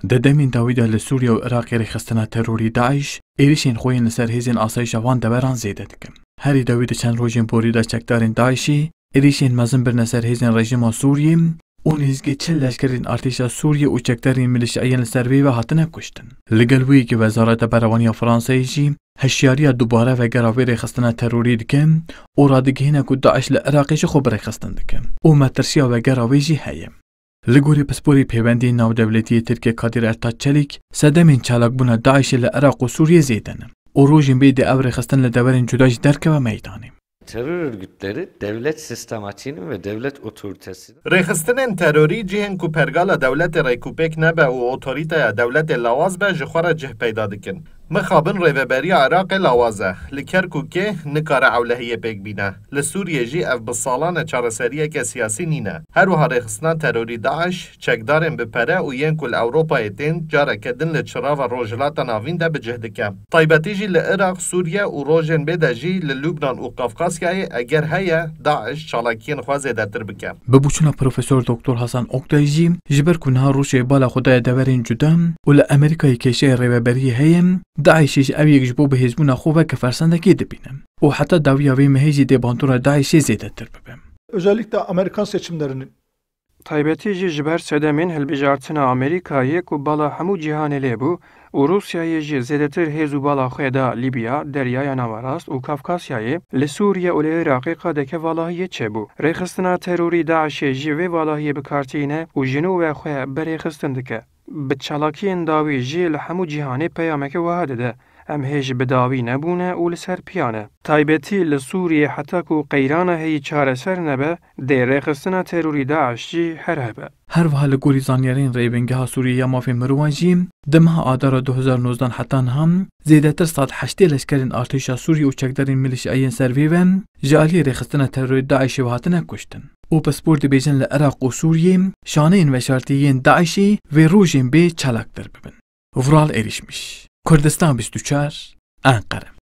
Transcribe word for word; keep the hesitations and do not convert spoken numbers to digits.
Di demên dawî de li Sûriye û Iraqê rêxistina terorî DAIŞ êrîşên xwe yên li ser hêzên asayişa van deveran zêde dike. Herî dawî di çend rojên borî de çekdarên DAIŞê êrîşên mezin birine ser hêzên rejîma Sûriyê û nêzîkî çil leşkerên artêşa Sûriyê û çekdarên milîşyayên li ser vê ve hatine kuştin. Li gel wê yekê Wezareta Berevaniya Fransayê jî hişyariya dubare vegera vê rêxistina terorî dike û radigihîne ku DAIŞ li Iraqê ji xwe bi rêxistin dike û metirsiya vegera wê jî heye. Li gorî pisporê pêwendiyên navdewletî yê Tirkiyê Kadir Ertaç Çelik, sedemên çalakbûna DAIŞê li Iraq û Sûriyê zêde ne û rojên bê dê ev rêxistin li deverên cuda jî derkeve meydanê. Terör örgütleri devlet sistematiğinin ve devlet otoritesinin Rêxistinên terorî cihên ku pergala dewletê rêkûpêk nebe û otorîteya dewletê lawaz be ji xwe re cih peyda dikin. Mixabin rêveberiya Iraqê lawaz e. Li Kerkûkê nikare ewlehiyê pêk bîne. Li Sûriyê jî ev bi salan e çareseriyeke siyasî nîne. Her wiha rêxistina terorî DAIŞ, çekdarên bi pere û yên ku li Ewropayê tên, careke din li çirava Rojhilata Navîn de bi cih dike. Taybetî jî li Iraq, Sûriye û rojên bê de jî li Lubnan û Kafkasyayê eger heye, DAIŞ çalakiyên xwe zêdetir bike. Bi boçûna Profesor Doktor Hasan Oktay jî, ji ber ku niha Rûsyayê bala xwe daye deverên cuda û li Amerîkayê kêşeyê rêveberiyê heye, DAIŞê jî ew yek ji bo bihêzbûna xwe weke fersendekê dibîne û heta dawiya vê mehê jî dê bandora DAIŞê zêdetir bibe. Özellikle Amerikan seçimlerinin Taybetî jî ji ber sedemên hilbijartina Amerîkayê ku bala hemû cîhanê lê bû û Rûsyayê jî zêdetir hêz û bala xwe da Lîbya, Deryaya Naverast û Kafkasyayê, li Sûriye û li Iraqê qadeke valahiyê çêbû. Rêxistina terorî DAIŞê jî vê valahiyê bi kar tîne û ji nû ve xwe bi rêxistin dike. Bi çalakiyên dawî jî li hemû cîhanê peyameke wiha dide, em hêj bi dawî nebûne û li ser piya ne. Taybetî li Sûriyê heta ku qeyrana heyî çareser nebe, dê rêxistina terorî DAIŞ jî her hebe. Her wiha li gorî zanyarên Rêbingeha Sûriyê ya Mafên Mirovan jî di meha Adara du hezar nozdan heta niha zêdetir sed heştê leşkerên artêşa Sûriyê û çekdarên milîşyayên ser vê ve ji aliyê rêxistina terorê DAIŞê ve hatine kuştin. Û pispor dibêjin li Iraq û Sûriyê şaneyên veşartî yên DAIŞê vê rojên bê çalaktir bibin. Vural Erişmiş, Kurdistan bîst û çar, Enqere.